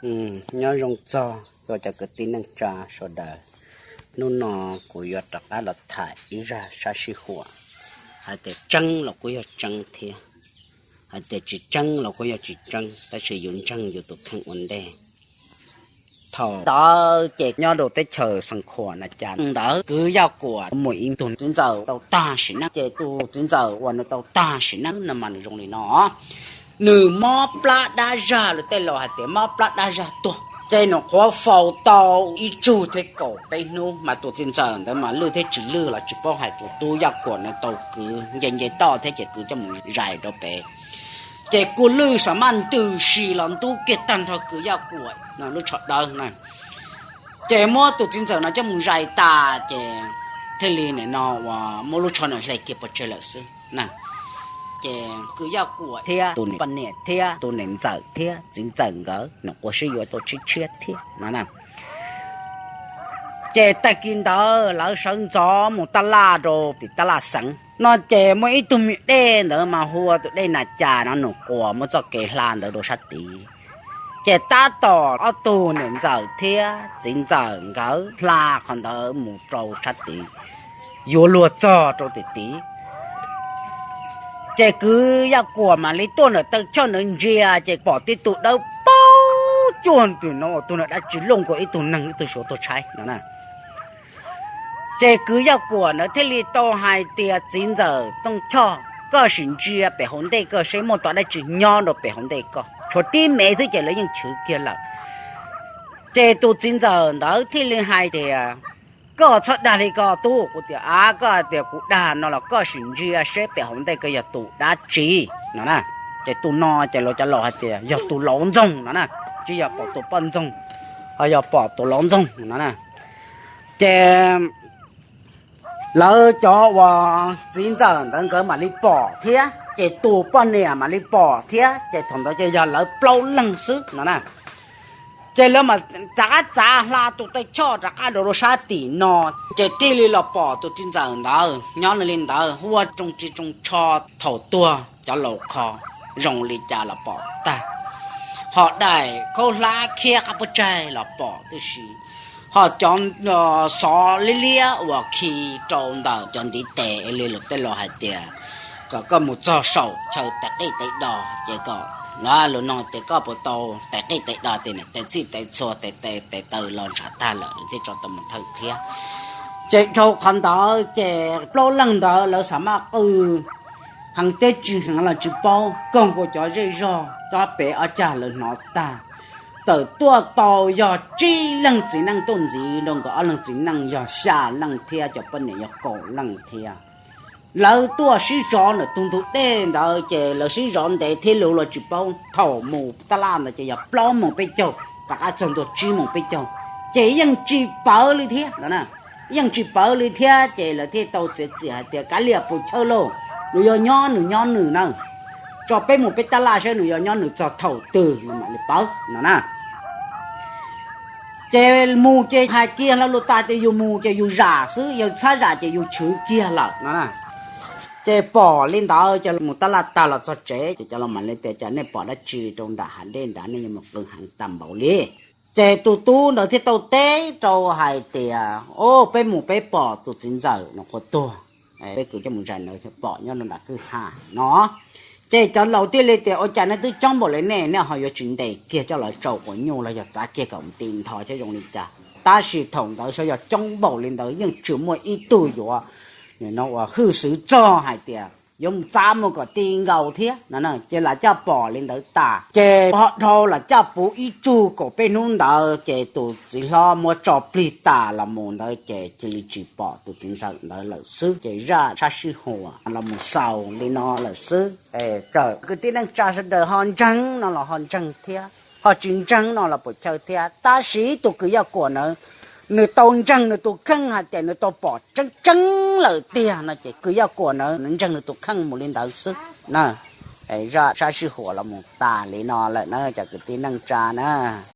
Nyob zoo txog txhua cov kwv tij neej tsa sawv daws. Hnub no kuv yuav rov qab los tham ib zaj sab sij huam hais tias tseeb los kuj yog tseeb thiab, hais tias tsis tseeb los kuj yog tsis tseeb, tab sis yus ntseeg yus tus kheej ua ntej. Thaum ntawd ces nyob rau teb chaws Xeev Khuam na cas ntawd kwv Yaj Kuam muaj ib tug txiv ntxawm tau tag sim neej. Ces tus txiv ntxawm uas nws tau tag sim neej no mas nws zoo li no. Nws mob plab dab zag, lawv tej laus hais tias mob plab dab zag tuag. Ces nws qhuav faus tau ib tsug thiab kaum peb hnub mas tus txiv ntxawm ntawd mas lwj thiab tsis lwj los tsis paub, hais tus tub Yaj Kuam nws tau kwv nce nce toj thiab ces kwv coj mus zais rau pem. Ces kuj lwj xam maj ntws si los ntub kiag tag nrho kwv Yaj Kuam lub tsho dawb na. Ces muab tus txiv ntxawm no coj mus zais tas ces thiaj li nim no uas muab lub tsho no hle kiag pov tseg lawm xwb na. Ces kwv Yaj Kuam thiab tus niam poj niam thiab tus niam ntxawm thiab txiv ntxawm nkawd nws quav sib yuav tau tshiab tshiab thiab no na. Ces tag kis ntawd lawv sawv ntxov mus taj laj rau tim taj laj xeev no ces muaj ib tug me dej ntawd mas hu ua tus dej Nas Cas no, nws quas muab txoj kev hla ntawd rau sab tid. Ces tab tom ob tug niam ntxawm thiab txiv ntxawm nkawd hla qhov ntawd mus rau sab tid, yuav luag txog rau tim tid. Ces kwv Yaj Kuam mam li tuaj ntawm taw choj ntawd ntsia ces pom tib tug dawb paug cuag tus no, tus no dab tsi looj nkaus ib tug neeg ib tug suav tuag tshaib no na. Ces kwv Yaj Kuam ntawd thiaj li tau hais tias txiv ntxawm Tooj Choj, koj sim ntsia pem hauv ntej koj seb muaj tog dab tsi nyob rau pem hauv ntej koj, tshuav tib me xwb ces lawv yeej chwv kiag lawm. Ces tus txiv ntxawm ntawd thiaj li hais tias koj txhob dag li ko tub. Kuv tias a, koj hais tias kuv dag no los koj sim ntsia seb pem hauv ntej koj yog tus dab tsi no na. Ces tus no ces lawv cov laus hais tias yog tus laus ntxoog no na, tsis yog pom tus poj ntxoog, ho yog pom tus laus ntxoog no na. Ces lawv cov uas txiv ntxawm ntawd nkawd mam li pom thiab, ces tus poj niam mam li pom thiab, ces thaum ntawd ces yog lawv plaub leeg xwb no na. Ces lawv mam rov qab txav hla tus taw choj rov qab rau rau sab tim no, ces thiaj li los pom tus txiv ntxawm ntawd nyob li ntawd, hu ua tsoo tsis tsoo tsho, thaum tuag cov laus kho zoo li cas los pom tag, ho daim khaub hlab khiab qab puab tsaig los pom tib si, ho cov xov liab liab uas khi rau ntawm cov ntiv tes li lawv tej laus hais tias kom koj mus txog saum chaw tes qij tes do ces kom, lus no tias koj puas tau tes qij tes do, tes niam tes txij tes txhua tes tes taw los ntshav tag lawm lawv thiaj tso tau mus thawj thiab. Ces dhau qhov ntawd ces plaub leeg ntawd lawv xam maj qw heev thiab tsis heev los tsis paub, koog nkaus cov zej zog rov pem ob cag lawv hnov tag. Tawm tuaj tau yog tsib leeg txiv neej tuaj ntxiv rau nkawd ob leeg txiv neej yog xya leej thiab cov poj niam yog kaum leej thiab. Lawv tuaj sib zov ntawm tus ntug dej ntawd ces lawv sib zov ntev thiab lus los tsis paub, thaum mus taj laj ntawd ces yog plaub moos peb caug, rov qab txog ntua tsib moos peb caug, ces yeej tsis pawv li thiab no na. Yeej tsis pawv li thiab ces lawv thiaj tau txiav txim hais tias kav liam puas chawj lauj, nws yog nyob nws nyob nws na, tso peb mus peb taj laj saib nws yog nyob nws txog thaum twg no mam li pawv no na. Ces mus ces hais kiag lo lus tas tias yus mus ces yus zam xwb, yog txhob zam ces yus chwv kiag lawm no na. Ces pom li ntawd ces mus taj laj tag los txog tsev ces cov laus mam li tias cas nej pom dab tsi rau nram hav dej nrad nej yuav mus qw heev tag npaum li. Ces tus tub ntawd thiaj tau teb rau hais tias o, peb mus peb pom tus txiv ntxawm no qhuav tuag, peb kwv coj mus zais ntawd pom nyob rau nram kwj ha no. Ces cov laus thiaj li tias ua cas nej twb coob npaum li nej, nej ho yuav tsis ntes kiag coj los tsau quav nyuj los yog txav kiag kom ti ntho thiab zoo li cas. Tab sis thaum ntawd sav yog coob npaum li ntawd yeej tsis muaj ib tug yuav no uas hwj xwv txog hais tias yuav mus txav mus kom ti nkaus thiab no. Ces lam caj pom li ntawd tas ces ho dhau lam caj puv ib tsug kaum peb hnub ntawd ces tus txiv hlob muab tso plig tas los mus ntawd ces cia li tsis pom tus txiv ntxawm ntawd lawm xwb. Ces zaj sab sij huam los mus xaus li no lawm xwb. Txawm kwv tij neej tsa sawv daws ho ntseeg no los ho ntseeg thiab, ho tsis ntseeg no los puas chawj thiab, tab sis tus kwv Yaj Kuam ntawd nws tau ntseeg nws tus kheej hais tias nws tau pom tseeb tseeb lawm tiag no ces kwv Yaj Kuam ntawd nws ntseeg nws tus kheej mus li ntawd xwb na. Zaj sab sij huam los mus tas li no lawm na cov kwv tij neej tsa na.